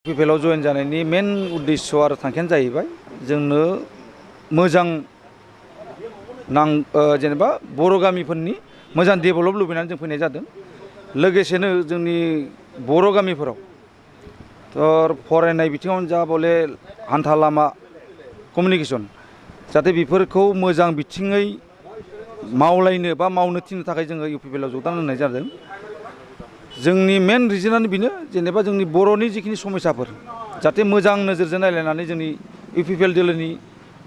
पिपिएलआव जयेन जानायनि मेन उद्देश्य आरो थांखियानो जाहैबाय जोंनो मोजां जेनेबा बर' गामिफोरनि मोजां डेभेलप लुबैनानै जों फैनाय जादों। लोगोसेनो जोंनि बर' गामिफोराव फरायनाय बिथिङावनो जा बले हान्था लामा कमिउनिकेसन जाहाथे बेफोरखौ मोजां बिथिङै मावलायनो बा मावनो थिननो थाखाय जोङो इउपिपिएलआव जगदान होनाय जादों। जोंनि मेन रिजनानो बेनो जेनेबा जोंनि बर'नि जिखिनि समस्याफोर जाहाथे मोजां नोजोरजों नायलायनानै जोंनि इउपिपिएल दोलोनि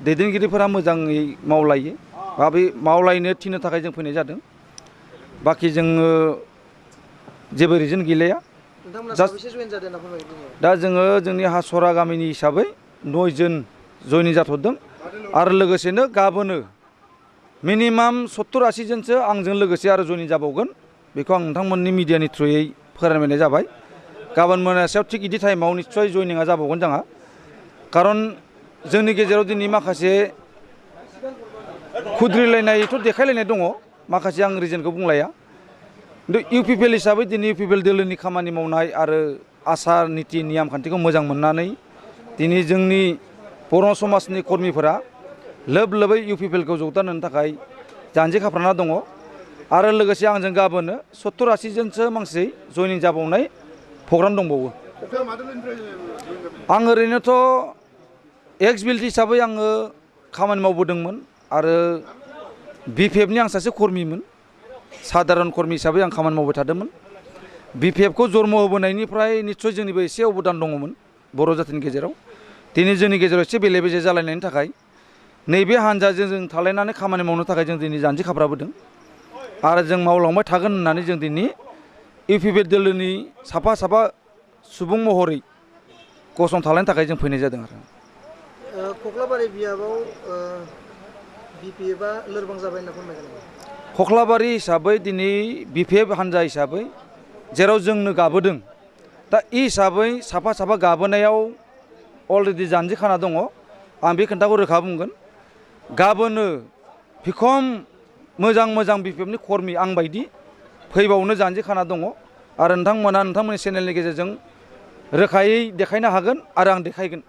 दैदेनगिरिफोरा मोजाङै मावलायो बा बे मावलायनो थिननो थाखाय जों फैनाय जादों। बाखि जोङो जेबो रिजन गैलाया। दा जोङो जोंनि हासरा गामिनि हिसाबै 9 जन जयनिं जाथ'दों आरो लोगोसेनो गाबोनो मिनिमाम 70-80 जनसो आंजों लोगोसे आरो जयनिं जाबावगोन। बेखौ आं नोंथांमोननि मिडियानि थ्रुयै फोरमायनाय जाबाय। गाबोन मोनासेयाव थिग इदि टाइमाव निस्सय जयनिंआ जाबावगोन जोंहा। खारन जोंनि गेजेराव दिनै माखासे खुद्रिलायनायथ' देखायलायनाय दङ, माखासे आं रिजनखौ बुंलाया। खिन्थु इउपिपिएल हिसाबै दिनै इउपिपिएल दोलोनि खामानि मावनाय आरो आसार निति नियम खान्थिखौ मोजां मोननानै दिनै जोंनि बर' समाजनि कर्मिफोरा लोब लोबै इउपिपिएलखौ जगदान होनो थाखाय जानजि खाफ्राना दङ। आरो लोगोसे आंजों गाबोनो 70-80 जनसो मानसि जयनिं जाबावनाय प्रग्राम दंबावो। आं ओरैनोथ' एक्स बिल्ड हिसाबै आङो खामानि मावबोदोंमोन आरो बिपिएफनि आं सासे कर्मिमोन, साधारन कर्मि हिसाबै आं खामानि मावबाय थादोंमोन। बिपिएफखौ जन्म होबोनायनिफ्राय निस्सय जोंनिबो एसे अबदान दङमोन बर' जातिनि गेजेराव। दिनै जोंनि गेजेराव एसे बेले बेजे जालायनायनि थाखाय नैबे हान्जाजों जों थालायनानै खामानि मावनो थाखाय जों दिनै जानजि खाफ्राबोदों आरो जों मावलांबाय थागोन होननानै जों दिनै इउपिपिएल दोलोनि साफा साफा सुबुं महरै गसंथालायनो थाखाय जों फैनाय जादों आरो। खख्लाबारि बियाबाव बिपिएफआ लोरबां जाबाय होनना फोरमायगोन। खख्लाबारि हिसाबै दिनै बिपिएफ हान्जा हिसाबै जेराव जोंनो गाबोदों, दा इ हिसाबै साफा साफा गाबोनायाव अलरेडि जानजि खाना दङ। आं बे खोन्थाखौ रोखा बुंगोन, गाबोनो बिखम मोजां मोजां बिपिएफनि कर्मि आं बायदि फैबावनो जानजि खाना दङ आरो नोंथांमोना नोंथांमोननि चेनेलनि गेजेरजों रोखायै देखायनो हागोन आरो आं देखायगोन।